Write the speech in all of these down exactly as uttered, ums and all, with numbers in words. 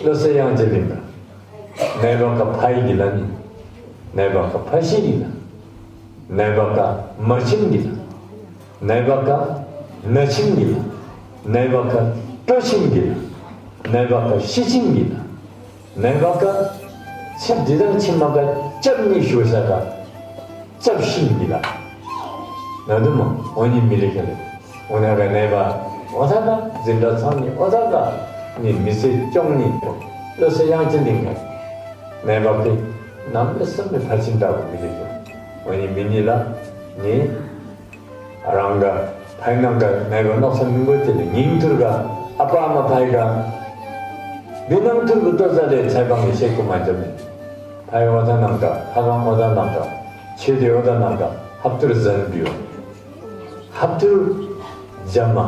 བློ་གསལ་དབྱངས་ཅན་གླིང་ག་ནའི་བ་ཀ་ཕའི་གི་ལ་ནི། ནའི་བ་ཀ་ཕ་ཤི་གི་ལ། ནའི་བ་ཀ་མ་ཆིམ་གི་ལ། ནའི་བ་ཀ་ན་ཆིམ་གི་ལ། ནའི་བ་ཀ་སྤྲོ་ཆིམ་གི་ལ། ནའི་བ་ཀ་ཤི་ཆིམ་གི་ལ། ནའི་བ་ཀ་ཚེ་འདི་དང་ཕྱི་མ་ཀ་སྐྱབས་གཉིས་ཞུ་ས་ག་སྐྱབས་ཤིང་གི་ལ། ན་དུ་མ་འོ་ནི་མི་ལི་ཁ་ལེ། འོ་ན་ག་ནའི་བ་འོ་ཐ་ག་འཛིན་གྲྭ་ཚང་ནི་འོ་ཐ་ག་ནི་མི་ཚེ་སྐྱོང་ནི་བློ་གསལ་དབྱངས་ཅན་གླིང་ག་ནའི་བ་ཀི་གནམ་མེད་ས་མེད་ཕར་ཕྱིན་དྲག་པོ་མི་ལི་ཁ། འོ་ནི་མི་ནི་ལ་ནི། རང་ག་ཕའི་ནང་ག་ནའི་བ་མནོ་བསམ་མི་དགོས་ཏེ་ལས་ཉིན་ཐུར་ག་ཨ་པ་ཨ་མ་ཕའི་ག་འདི་ནང་ཐུར་གུ་ལྟོ་ཟ་ལས་ཚའི་བང་ནི་ཤེས་ཀུ་མ་འཇམ་མེ། ཕའི་འོ་ཐ་ནང་ག་ཕ་གང་འོ་ཐ་ནང་ག་ཆེ་དེ་འོ་ཐ་ནང་ག་ཧབ་ཐུར་ཟན་བིའོ། ཧབ་ཐུར་འཇམ་མ།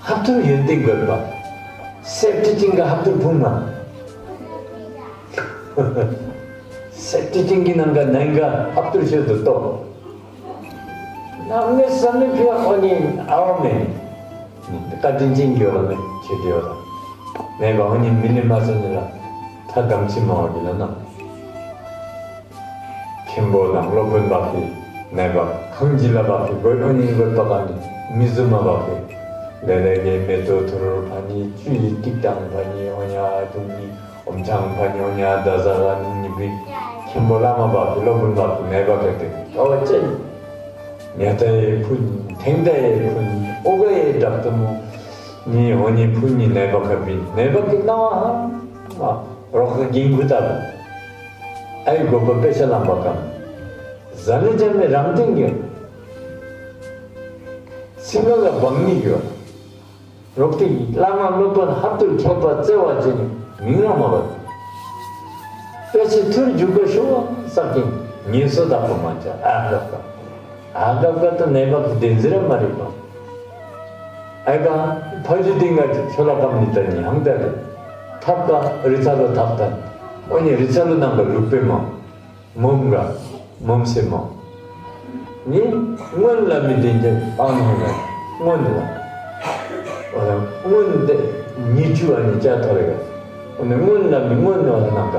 ཧབ་ཐུར་ཡོན་ཏན་དགོས་པ། སེབ་ཏི་ཏིང་ག་ཧབ་ཐུར་ཕུང་མ། སེབ་ཏི་ཏིང་གི་ནང་ག་ནང་ག་ཧབ་ཐུར་ཤོད་དུ་ལྟོ། གནམ་མེད་ས་མེད་ཕི་འོ་ནི་ཨའོ་མེ་ནི། བཀའ་དྲིན་ཅན་གྱི་འོ་ལ་མེ་ཆེ་དེ་འོ་ལ། མེ་བ་འོ་ནི་མི་ནི་མ་ཟེར་ནི་ལ། ཐ་དམ་ཚིག་མ་འོ་གི་ལ་ན། མཁན་པོ་དང་སློབ་དཔོན་བ་ཕི་ནའི་བ་ཁང་གི་ལ་བ་ཕི་དགོས་འོ་ནི་དགོས་པ་ག་ནི་མི་བཟུམ་མ་བ་ཕི། ལེ་ལེ་གི་མེ་ཏོག་ཐུར་ཕ་ནི་བཅུད་ཏིག་དང་ཕ་ནི་འོ་ཉ་དུང་ནི། ཨོམ་ཆང་ཕ་ཉོ་ཉ་ད་ཟ་ལ་ནི་ནི་བི་མཁན་པོ་བླ་མ་བ་ཕི་སློབ་དཔོན་བ་ཕི་ནའི་བ་ཕི་ཏེ་ཨོ་ཅེ་ཉ་ཏའི་ཕུ་ཐེང་ཏའི་ཕུ་ཨོ་གའི་དྲག་ཏུ་མོ་ནི་འོ་ནི་ཕུ་ནི་ནའི་བ་ཁ་བི་ནའི་བ་ཕི་ནང་ཧ་མ་རོག་ག་གིང་གུ་ཏ་ལ་ཨའི་གོ་པ་དཔེ་ཆ་ལམ་བ་ཀམ་ཟ་ལེ་ཇ་མེ་རང་སྟེང་གི་སིང་ག་ག་བང་ནི་གི་བ། རོག་ཏི་བླ་མ་སློབ་དཔོན་ཧབ་ཏུ་མཁས་པ་བརྩེ་བ་ཅན་མིང་ར་མ་བ། དཔེ་ཆ་ཐུར་འཇུག་པ་ཤོ་བ་ས་ཀིན་ངེས་སོ་དག་པོ་མ་ཆ་ཨ་གབ་ག་ཨ་གབ་ག་ཏུ་ནའི་བ་ཕི་བདེན་ཟེར་མ་རིག་པ། ཨའི་ག་ཕ་ཇུ་ཏིང་ག་ཆོ་ལ་ཀམ་ནི་ཏ་ནི་ཧང་ཏ་རེ་ཐབ་ག་རི་ཚ་ལོ་ཐབ་ཏ་འོ་ནི་རི་ཚ་ལོ་ནང་ག་ལུག་པེ་མ། མོམ་ག་མོམ་སེ་མོ། ནི་སྔོན་ལ་མི་དེ་འདྲ་སྤང་ཧོ་ན་སྔོན་ལ། འོ་ན་སྔོན་དེ་ཉི་ཆུ་ཨ་ནི་ཅ་ཐོ་རེ་ག། འོ་ན་སྔོན་ལ་མི་སྔོན་འོ་ན་ནང་ག།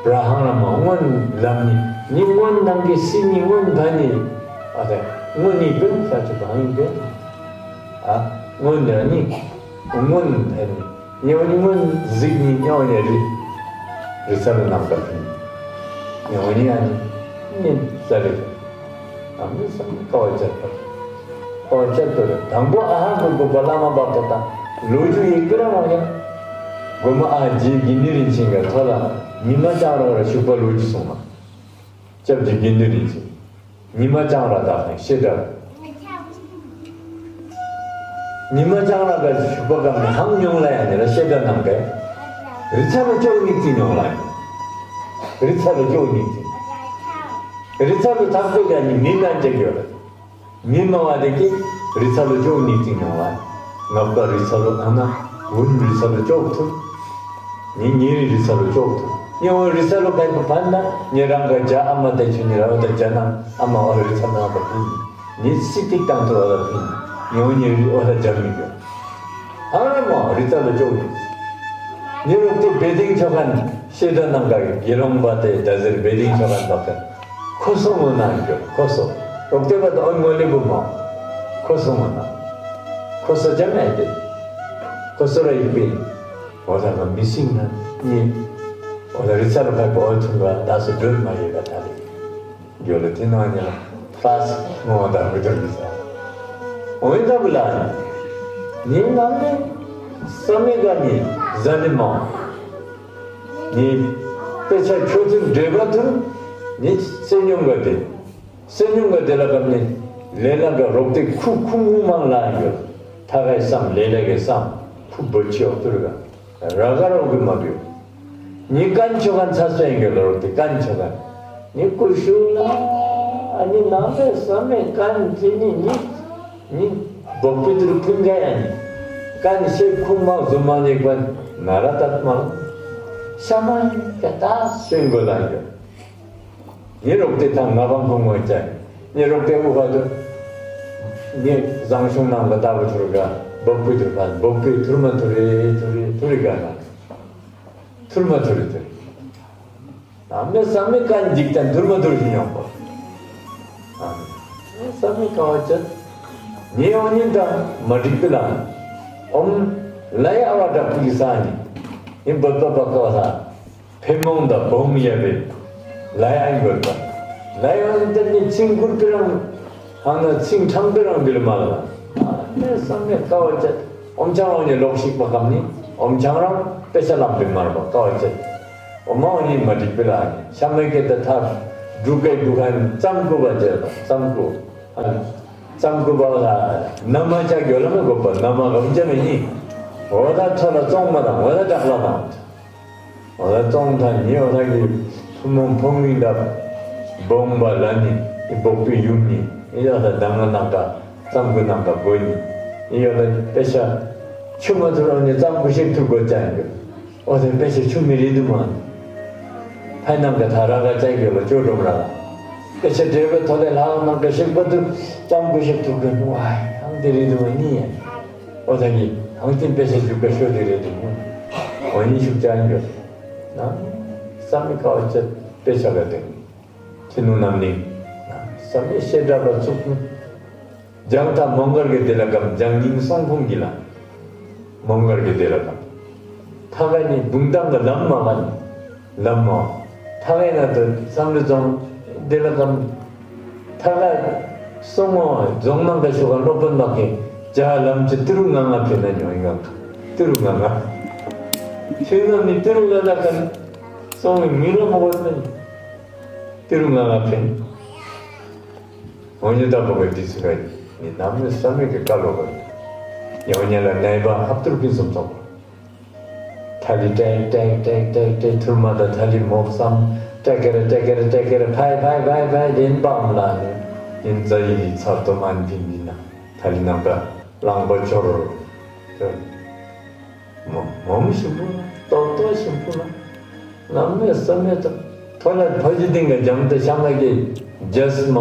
བྲ་ཧང་ར་མ་སྔོན་ལ་མི་ནི་སྔོན་ནང་གི་སི་ནི་སྔོན་ད་ནི། ཨ་ད་སྔོན་ནི་བེ་ས་ཆུ་གང་ཡིན་བེ། ཨ་སྔོན་ལ་ནི་སྔོན་ད་ནི། ཉེ་བ་ནི་སྔོན་གཟིགས་ནི་ཉེ་བ་ནི་རི། རི་ཚ་ལུ་ནམ་མཁའ་ཕིན། ཉེ་བ་ནི་ཨ་ནི་ཉིན་ས་རི། ཨ་མི་སམ་ཀ་བ་ཅད་པ། ཀ་བ་ཅད་པ་རེ་དང་པོ་ཨ་ཧ་གོ་གོ་བ་བླ་མ་བབ་པ་དང་ལོ་རྒྱུས་ཡིག་པི་ར་མ་ཡ། གོ་མ་ཨ་རྗེ་དགེ་འདུན་རིན་ཆེན་ག་ཐོ་ལ་ཉི་མ་ལྕང་ར་ར་བཞུགས་པ་ལོ་རྒྱུས་སོང་མ། སྐྱབས་རྗེ་དགེ་འདུན་རིན་ཆེན། ཉི་མ་ལྕང་ར་དག་ནི་ཤེལ་དཀར། ཉི་མ་ལྕང་ར་དག་བཞུགས་པ་གམ་ནི་ཧང་ཉོང་ལ་ཡ་ནི་ར་ཤེལ་དཀར་ནང་ག། རི་ཚ་ལུ་ཅོག་ཉིག་ཙིང་ཉོང་ལ་ཡ། རི་ཚ་ལུ་ཅོག་ཉིག་ཙིང་། རི་ཚ་ལུ་ཐག་པེ་ག་ནི་མི་ལ་འཇེག་ཡོད་ར། མི་མ་བ་དེ་གིས་རི་ཚ་ལུ་ཅོག་ཉིག་ཙིང་ཉོང་ལ་ཡ། ངབ་ག་རི་ཚ་ལུ་ཨ་ན་འུན་རི་ཚ་ལུ་ཅོག་ཐུར། ནི་ཉེ་རི་རི་ཚ་ལུ་ཅོག་ཐུར། ཉེ་བ་རི་ཚ་ལུ་ཁའི་ཕུ་ཕན་ན་ཉེ་རང་ག་ཇ་ཨ་མ་དེ་ཆུ་ནི་ར་བ་ད་ཇ་ནང་ཨ་མ་བ་རི་ཚ་ལུ་ཨ་ད་ཕིན། ནི་སི་ཏིག་ཏང་ཐུར་བ་ད་ཕིན། ཉེ་བ་ཉེ་རི་བ་ད་ཇ་མི་ག། ཨ་ར་མ་རི་ཚ་ལུ་ཅོག་ནི། ཉེ་རོག་ཏེ་བེ་ཏིང་ཆོ་ཁན་ཤེལ་དཀར་ནང་ག་གི་དགེ་སློང་བ་དེ་ད་ཟེར་བེ་ཏིང་ཆོ་ཁན་བ་ཀ། ཁོ་སོ་ངོ་ན་འགྱོ་ཁོ་སོ། རོག་ཏེ་བ་ད་ཨོ་ངོ་ལེ་བུ་མ། ཁོ་སོ་ངོ་ན། ཁོ་སོ་ཇ་མེ་དེ། ཁོ་སོ་ར་ཡིག་པི། འོ་ད་ག་མི་སིང་ན་ནི། འོ་ད་རི་ཚ་ལུ་ཁ་གོ་འོ་ཐུང་ག་ད་སོ་འགྲོ་མ་ཡོད་ག་ད་ལེ། འགྱོ་ལེ་ཏེ་ནོ་ནི་ལ་ཕ་སི་ངོ་ད་བུ་ད་རི་ཚ། འོ་ད་བུ་ལ་ནི། ནི་ནམ་ནི་ས་མི་ག་ནི་ཟ་ནི་མ། ནི་དཔེ་ཆ་ཁྱོད་ཚུ་འདྲེས་པ་ཐུར་ནི་སེ་ཉུང་ག་དེ། སེ་ཉུང་ག་དེ་ལ་ག་ནི་ལེ་ལ་ག་རོག་ཏེ་ཁུ་ཁུ་ངུ་མང་ལ་ཡོད། ཐ་གའི་སམ་ལེ་ལ་གའི་སམ་ཁུ་བོ་ཆི་ཨོ་ཐུར་ག་ར་ག་རོག་གི་མ་བུ། ནི་ཀན་ཆོ་ཁན་ཚ་སོ་ཡིན་ག་ལ་རོག་ཏེ་ཀན་ཆོ་ཁན་ནི་ཀུ་ཤུ་ལ་ཨ་ནི་ནམ་པེ་ས་མེ་ཀན་ཅི་ནི་ནི། ནི་བོག་པི་ཏུར་ཕུན་ག་ཡ་ནི། ཀན་ཤེ་ཁུང་མ་ཟུ་མ་ནི་ཀན་ན་ར་ཏད་མ། ཤ་མ་ཡི་ཀ་ཏ་སེང་གོ་ལ་ཡོད། ནི་རོག་ཏེ་ཐང་ང་བང་ཁུང་ངོ་ཅ། ནི་རོག་ཏེ་ཨུ་ཧ་དུ། ནི་ཟང་ཤུང་ནང་ག་ཏ་བུ་ཐུར་ག་བོག་པི་ཏུར་ཕན་བོག་པི་ཐུར་མ་ཐུར་རེ་ཐུར་རེ་ཐུར་རེ་ག་ན། ཐུར་མ་ཐུར་ཏེ། གནམ་མེད་ས་མེད་དཀའ་ངལ་འཇིག་རྟེན་ཐུར་མ་ཐུར་ཞིནམ་ཡོདཔ། གནམ་མེད་ས་མེད་དཀའ་བ་སྤྱད། ངེའི་འོ་ནི་ད་མ་འགྲིག་པས་ལགས། ཨོམ་ལ་ཡ་ཨ་བ་དྲག་པོ་གི་ས་ནི་ཨིན་བོད་པ་བ་ཀ་བ་ས། ཕེ་མོང་དང་བོང་ཡ་བེ་ལ་ཡ་ཨིན་བོད་པ། ལ་ཡ་ཨིན་ད་ནི་ཚིང་གུར་པེ་རང་ཧང་ན་ཚིང་ཁྲང་པེ་རང་བིལ་མ་ལ། གནམ་མེད་ས་མེད་དཀའ་བ་སྤྱད། ཨོམ་ཆང་འོ་ནི་ལོག་ཤིག་པ་གམ་ནི་ཨོམ་ཆང་རང་དཔེ་ཆ་ལམ་པེ་མར་བ་དཀའ་བ་སྤྱད། ཨོ་མ་འོ་ནི་མ་འགྲིག་པས་ལགས། ཤ་མེ་ཀེ་ད་ཐབ་འབྲུག་གེ་འབྲུག་ཁན་རྩམ་ཀུ་བ་ཅེ་ལགས། རྩམ་ཀུ་ཨ་རྩམ་ཀུ་བ་ལ་ན་མ་ཅ་གྱོ་ལ་མེ་གོ་པ་ན་མ་གམ་ཅ་མེ་ནི། འོ་ད་ཐོ་ལ་ཙོང་མ་དང་འོ་ད་དྲག་ལ་དང་འོ་ད་ཙོང་ཐ་ནི་འོ་ད་གི་ཐུ་མོང་ཕོ་ངི་ད་བོང་བ་ལ་ནི་ཨི་བོག་པི་ཡུམ་ནི་ཨི་ཡ་ད་དང་ང་ནང་ག་རྩམ་ཀུ་ནང་ག་གོ་ནི་ཨི་ཡ་ད་དཔེ་ཆ་ཆུ་མ་ཐུར་འོ་ནི་རྩམ་ཀུ་ཤེག་ཐུར་གོ་ཅ་ཨིན་གྱོ། འོ་ད་དཔེ་ཆ་ཆུ་མེ་རེ་དུ་མ། ཕའི་ནང་ག་ཐ་ར་ག་ཅ་གྱོ་ལ་ཅོ་འགྲོམ་ར་ལ། དཔེ་ཆ་འབྲེལ་བའི་ཐོ་ལེ་ལྷ་ནང་ག་ཤེག་པ་ཐུར་རྩམ་ཀུ་ཤེག་ཐུར་གོ་ནི་ཝའི་ཨང་དེ་རེ་དུ་མ་ནི་ཡ། འོ་ད་གི་ཧང་ཏིན་དཔེ་ཆ་ཞུགས་པ་ཤོ་དེ་རེ་དུ་མ། འོ་ནི་ཞུགས་ཅ་ཨིན་གྱོ། གནམ་མེད་ས་མེད་དཀའ་བ་སྤྱད་དཔེ་ཆ་ག་དེ། ཁྱི་ནུ་ནམ་ནི་གནམ་མེད་ས་མེད་བཤད་གྲྭ་པ་ཚུགས་ནུ། ལྗང་ཐ་མོང་སྒར་གྱི་དེ་ལ་གམ་ལྗང་ཉིང་སོང་ཁུང་གི་ལ། མོང་སྒར་གྱི་དེ་ལ་གམ། ཐ་ག་ནི་བུང་ཐང་གི་ལམ་མ་ག་ནི་ལམ་མ། ཐ་ག་ན་དུ་བསམ་གྲུབ་རྫོང་དེ་ལ་གམ། ཐ་ག་སོང་ངོ་རྫོང་ནང་ག་ཤོ་ག་སློབ་དཔོན་མ་གི་ཇ་ལམ་ཅི་ཏི་རུ་ང་ང་ཕེ་ན་ཉོ་ཨིན་ག། ཏི་རུ་ང་ང་། ཁྱོད་ནམ་ནི་ཏི་རུ་ང་ང་ག་ནི་སོང་མི་ར་མ་གོ་ན་ནི། ཏི་རུ་ང་ང་ཕེ་ན། འོ་ནི་ད་བོ་ག་དི་སུ་ག་ནི་གནམ་མེད་ས་མེད་ཀྱི་དཀའ་ལོ་ག་ནི། འོ་ནི་ལ་ནའི་བ་ཧབ་ཏུར་ཕུན་སུམ་ཚོགས། ཐ་ལི་ཏེག་ཏེག་ཏེག་ཏེག་ཏེག་ཐུར་མ་དང་ཐ་ལི་མོག་སམ་ཏེག་ཀེ་རེ་ཏེག་ཀེ་རེ་ཏེག་ཀེ་རེ་ཕའི་ཕའི་ཕའི་ཕའི་ལེན་པའམ་ལ་ནི་ཨིན་ཛ་ཡི་ཚར་དོ་མན་ཕིན་ལི་ན་ཐ་ལི་ནང་ག་གླང་པོ་ཆོར་མོ་མོམ་ཞིམ་པོ་ན་ཏོག་ཏོ་ཞིམ་པོ་ན། གནམ་མེད་ས་མེད་ད་ཐོ་ལ་ཕ་ཇི་ཏིང་ག་འཇམ་ཏེ་ཤ་མ་གི་ཇས་མ་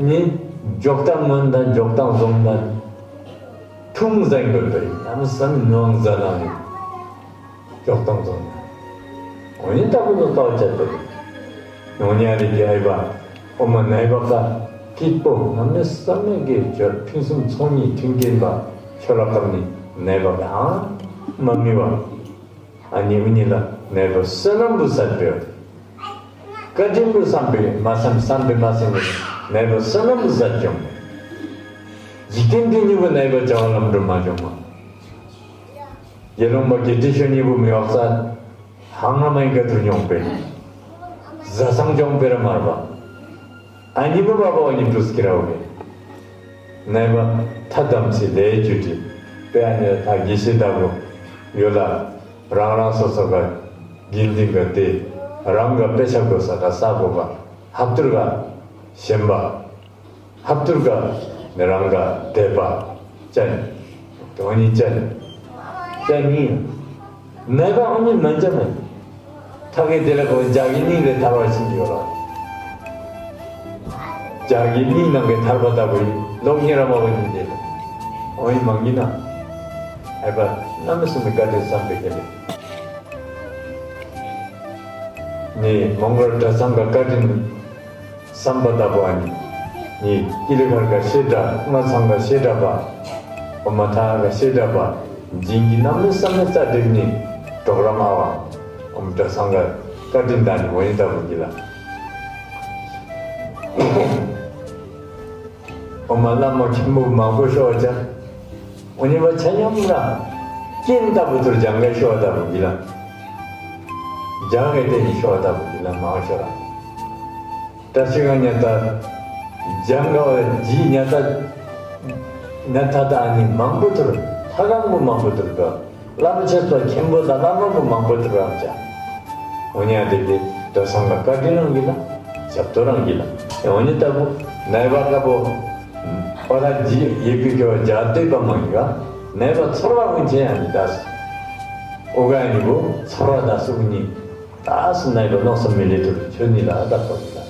ནི་འཇོག་ཐང་མན་དང་འཇོག་ཐང་རྫོང་དང་ཐུང་ཟེང་གོ་པའི་གནམ་མེད་ས་མེད་ནོང་ཟ་ལང་ཡི་འཇོག་ཐང་རྫོང་དང་། འོ་ནི་ད་བུ་ལོ་ཏོ་ཅ་པའི་འོ་ནི་ཨ་རི་གི་ཨའི་བ་ཨོ་མ་ནའི་བ་ཀ་སྐྱིད་པོ་གནམ་མེད་ས་མེད་ཀྱི་འབྱོར་ཕུན་སུམ་ཚོགས་ནི་མཐུན་རྐྱེན་པ་ཆོ་ལ་ཀམ་ནི་ནའི་བ་ཀ་ཨང་མ་མི་བ། ཨ་ནི་འུ་ནི་ལ་ནའི་བ་བསོད་ནམས་བུ་སད་པའི་བཀའ་དྲིན་བུ་བསམ་པའི་མ་བསམ་བསམ་པའི་མ་བསམ་པའི་ནའི་བ་བསོད་ནམས་བུ་སད་འགྱོ་མ། འཇིག་རྟེན་འདི་ཉིད་བུ་ནའི་བ་བྱ་བ་ལམ་འགྲོ་མ་འགྱོ་མ། དགེ་སློང་པ་དགེ་སྡིག་ཤོ་ཉིད་བུ་མི་བག་ས་ཧང་ང་མ་ཡིན་ག་དུ་ཉོང་པའི་ཟ་སང་འགྱོང་པའི་ར་མར་བ། ཨ་ནི་བུ་བ་བ་ཨ་ནི་བུ་སྐྱི་ར་བ་གི་ནའི་བ་ཐ་དམ་ཚིག་ལས་རྒྱུ་འདི་པའི་ཨ་ནི་ཐ་དགེ་བཤེས་ལྟ་བུ་ཡོད་ལ། རང་རང་སོ་སོ་ག་དགེ་འདུན་ག་སྟེ་རང་ག་དཔེ་ཆ་དགོ་ས་ག་ས་དགོ་ག་ཧབ་ཏུར་ག་ཞེན་པ་ཧབ་ཏུར་ག་ནི་རང་ག་དད་པ་ཅན་དོན་ནི་ཅན་ཅན་ནི་ནའི་བ་ཨ་ནི་མན་ཅ་མེ། ཐ་གེ་དེ་ལ་གོ་ཇ་གི་ནི་རེ་ཐར་བ་ཞིག་ཡོད་ལ། ཇ་གི་ནི་ནང་གི་ཐར་པ་ལྟ་བུ་ལོག་ཉེ་ར་མ་བ་ནི་དེ་ཨོ་ཡི་མང་གི་ན། ཨའི་བ་གནམ་མེད་ས་མེད་བཀའ་དྲིན་བསམ་པའི་ཁྱེད་ལས་ནི་མོང་སྒར་གྲྭ་ཚང་ག་བཀའ་དྲིན་བསམ་པ་ལྟ་བུ་ཨ་ནི་ནི་ཀི་ལི་མཁར་ག་བཤད་གྲྭ་རྔ་ཚང་ག་བཤད་གྲྭ་པ་ཨོ་མ་ཐ་ག་བཤད་གྲྭ་པ་འཇིང་གི་གནམ་མེད་ས་མེད་རྩ་འགྲིག་ནི་གྲོགས་རམ་ཨ་བ་ཨོ་མ་གྲྭ་ཚང་ག་བཀའ་དྲིན་དང་ནི་འོ་ཡི་ལྟ་བུ་གི་ལ། ཨོ་མ་བླ་མ་མཁན་པོ་མང་པོ་ཤོར་བ་ཅ། འོ་ནི་བ་ཆ་མཉམ་ར་རྐྱེན་ལྟ་བུ་ཐུར་ཇང་ག་ཤོར་བ་ལྟ་བུ་གི་ལ། ཇང་ག་དེ་ནི་ཤོར་བ་ལྟ་བུ་གི་ལ་མང་ཤོར་ར། བཀྲ་ཤིས་སྒང་ཉ་ཐ་ཇང་ག་བ་ཇི་ཉ་ཐ་ཉ་ཐ་ད་ཨ་ནི་མང་པོ་ཐུར་ལྷ་ཁང་པོ་མང་པོ་ཐུར་ག་བླམ་ཆེན་པོ་མཁན་པོ་དང་བླ་མ་པོ་མང་པོ་ཐུར་ར་ཅ། འོ་ནི་ཨ་དེ་དེ་གྲྭ་ཚང་ག་བཀའ་དྲིན་རང་གི་ལ་ཞབས་ཏོག་རང་གི་ལ། འོ་ནི་ལྟ་བུ་ནའི་བ་ཀ་བོ་ཨོ་ར་ཇི་ཡེ་པི་ཀེ་བ་ཇ་སྟོད་པ་མང་ག་ནའི་བ་ཚོར་བ་ཀུན་ཆེན་ཨ་ནི་དཱས། ཨོ་ག་ཨ་ནི་བོ་ཚོར་བ་དཱས་ཀུན་ནི་དཱས་ནའི་བ་ལོག་སམ་མི་ལེ་ཐུར་ཆོ་ནི་ལ་དཱ་ཁོ་ལ།